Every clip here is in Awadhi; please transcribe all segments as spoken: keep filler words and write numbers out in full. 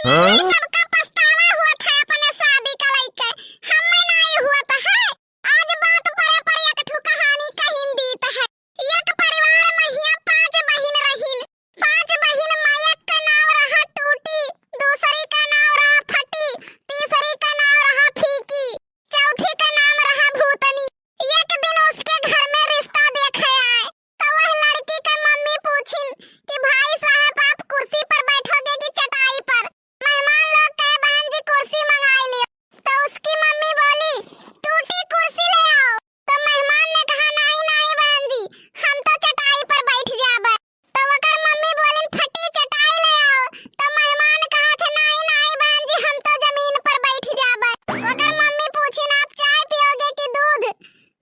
हाँ? सबका पछतावा होत है अपने शादी का लइके, हमें नाहीं होत है। आज बात परे पर एक ठो कहानी कहिन दीत है। एक परिवार में हियाँ पाँच बहिन रहिन। पाँच बहिन में एक का नाव रहा टूटी, दूसरी का नाव रहा फटी, तीसरी का नाव रहा फीकी, चौथी का नाम रहा भूतनी। एक दिन उसके घर में रिश्ता देखे आए, तो वह लड़की के मम्मी पूछिन कि भाई साहब, आप कुर्सी पर बैठोगे कि चटाई पर? मेहमान लोग कहे, बहन जी, कुर्सी मंगाई लियो। तो उसकी मम्मी बोली, टूटी, कुर्सी ले आओ। तो मेहमान ने कहा, नहीं, नहीं बहन जी, हम तो चटाई पर बैठ जाबे। तो ओकर मम्मी बोलिन, फटी, चटाई ले आओ। तो मेहमान कहा थे, नहीं, नहीं बहन जी, हम तो जमीन पर बैठ जाबे। ओकर मम्मी पूछिन, आप चाय पियोगे कि दूध?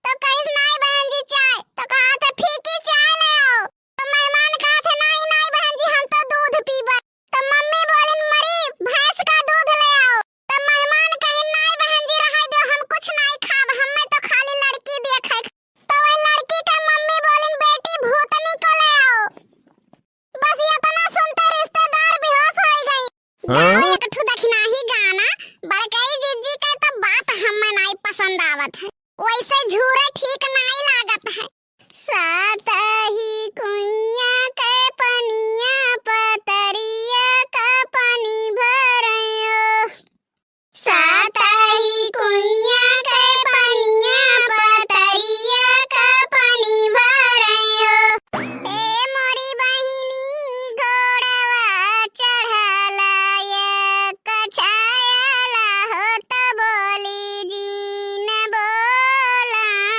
तो कहिस, नहीं बहन जी, चाय। तो कहा थे, फीकी, चाय ले आओ। तो मेहमान कहा थे, नहीं, नहीं बहन जी, हम तो दूध पीबे। तो मम्मी बोलिन, मरी, भैंस का दूध ले आओ। तो मेहमान कहिन, नहीं बहन जी, रहे दो, हम कुछ नहीं खाब, हमें तो खाली लड़की देखे। तो वह लड़की के मम्मी बोलिन, बेटी, भूतनी को ले आओ। बस इतना सुनते रिश्तेदार बेहोश हो गई। हाँ? गाओ एक ठो दखिनाही गाना, बड़कई जिज्जी के तो बात हमें नहीं पसंद आवत है, वैसे झूरे ठीक नहीं लागत है। सातही कुइया के पनिया, पतरिया का पानी भरयो। सातही कुइया के पनिया, पतरिया का पानी भरयो। ए मोरी बहिनी, गोड़वा चढ़ला एक छायला हो, त बोली जी न बोलाइयो।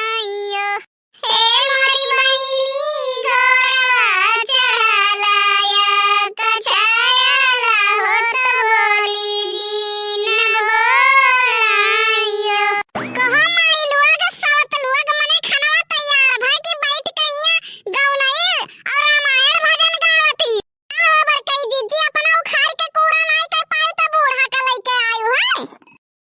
हे मोरी बहिनी, गोड़वा चढ़ला एक छायला हो, त बोली जी न बोलाइयो। कहो माई लोग, सवत लोग, मने खानवा तैयार भई कि बैठ के हियाँ गौनई और रामायण भजन गावत ही। का हो बड़कई जिज्जी, अपना उखाड़ के कूड़ा नाई के पाई त बूढ़ा का लइके आयु है?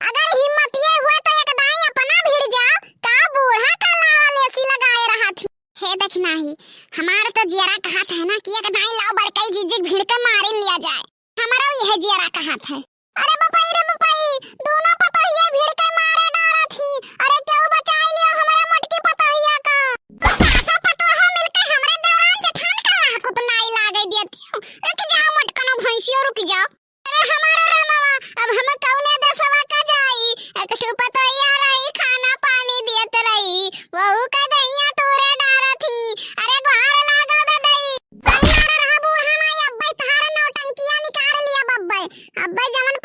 अगर हिम्मतिये हुए तो एक दाईं अपना भिड़ जाओ, का बूढ़ा का लावा लेसी लगाए रहत ही। हे दखिनाही, हमार तो जियरा कहत है ना कि एक दाईं लाओ बड़कई जिज्जी भिड़ के मारी लिया जाए। हमरो यह जियरा कहत है। अरे बपई रे बपई, दोनों पतोहिया भिड़ के मारे डारत ही। अरे केहू बचाई लियो हमरे मोटकी पतोहिया का। सासो पतोह मिलके हमरे देवरान जेठान का राह को तो नाई लागे देती हूँ। रुक जाओ मोटकनो भैंसियो, रुक जाओ। अरे हमारा रामवा, अब हम कौने देसवा का जाई? एक ठो पतोहिया रही, खाना पानी दियत रही, वहू का दहिया तोरे डारत ही। अरे गोहार लागो दे दई। कहीं आ रहा बूढ़ा माई, अब्बे तहार नौटंकिया निकाल लिया बब्बे। अब्बे जवन